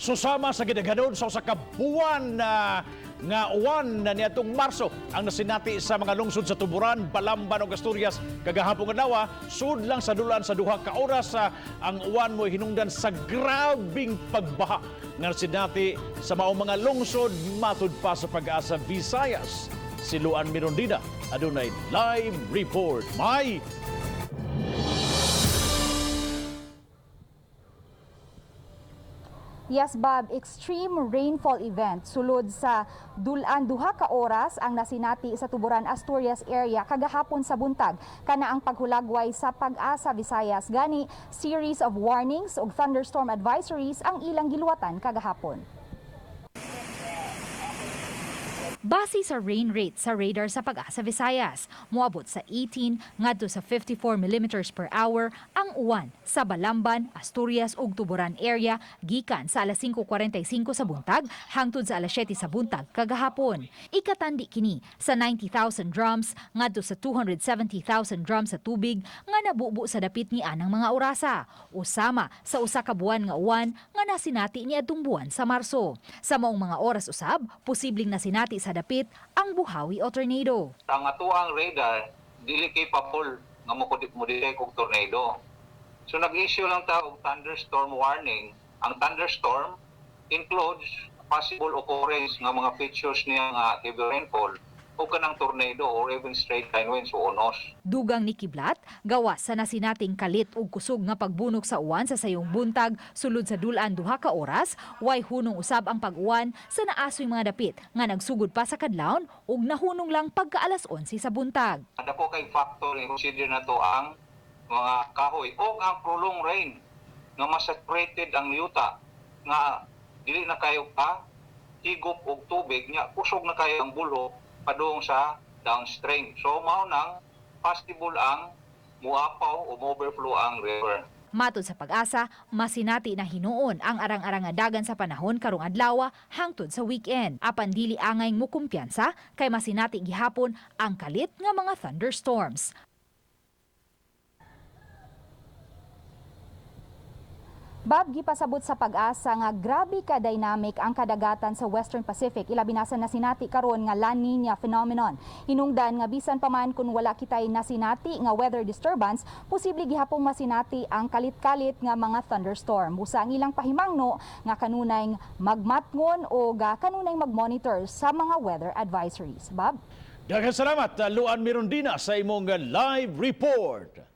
Susama sa gidaghanon sa usa ka buwan na nga uwan na niadtong Marso ang nasinati sa mga lungsod sa Tuburan, Balamban ug Asturias kagahapon adlaw, sud lang sa dulan sa 2 ka oras ang uwan mo hinungdan sa grabing pagbaha nga nasinati sa maong mga lungsod, matud pa sa Pag-asa Visayas. Si Luan Mirondina adunay live report. May Yes, Bob, extreme rainfall event sulod sa dulan 2 ka oras ang nasinati sa Tuburan, Asturias area kagahapon sa buntag. Kana ang paghulagway sa Pag-asa Visayas. Gani, series of warnings ug thunderstorm advisories ang ilang giluwatan kagahapon. Base sa rain rate sa radar sa Pag-asa Visayas, moabot sa 18 ngadto sa 54 millimeters per hour ang uwan sa Balamban, Asturias ug Tuburan area gikan sa alas 5:45 sa buntag hangtod sa alas 7 sa buntag kagahapon. Ikatandi kini sa 90,000 drums ngadto sa 270,000 drums sa tubig nga nabubo sa dapit ni anang mga orasa, usama sa usa ka buwan nga uwan nga nasinati ni adtong buwan sa Marso. Sa maong mga oras usab, posibleng nasinati sa dapit ang buhawi o tornado. Ang atuang radar dili capable nga mo detect og tornado. So nag-issue lang ta og thunderstorm warning. Ang thunderstorm includes possible occurrence nga mga features niya nga heavy rainfall o kanang tornado or even straight line winds o unos. Dugang ni Kiblat, gawas sa nasinating kalit ug kusog nga pagbunok sa uwan sa sayong buntag sulod sa dulan 2 ka oras, way hunong usab ang pag-uwan sa naasoy mga dapit nga nagsugod pa sa kadlawon ug nahunong lang pagka alas 11 sa buntag. Dako kay factor i-consider na to ang mga kahoy o ang prolonged rain nga masaturated ang yuta nga dili na kayo pa higop og tubig nya kusog na kayo ang bulo padung sa downstream. So mao nang possible ang muapaw o mo-overflow ang river. Matod sa Pag-asa, masinati na hinuon ang arang-arang nga dagan sa panahon karong adlaw hangtod sa weekend. Apan dili angay mukumpiyansa kay masinati gihapon ang kalit nga mga thunderstorms. Bob, gipasabot sa Pag-asa nga grabe ka dynamic ang kadagatan sa Western Pacific, ilabi na sa nasinati karon nga La Nina phenomenon. Hinungdan nga bisan pa man kung wala kitay nasinati nga weather disturbance, posible gihapong masinati ang kalit-kalit nga mga thunderstorm. Busa ang ilang pahimangno nga kanunay magmatngon o kanunay magmonitor sa mga weather advisories. Bob? Daghang salamat, Luan Mirondina, sa imong live report.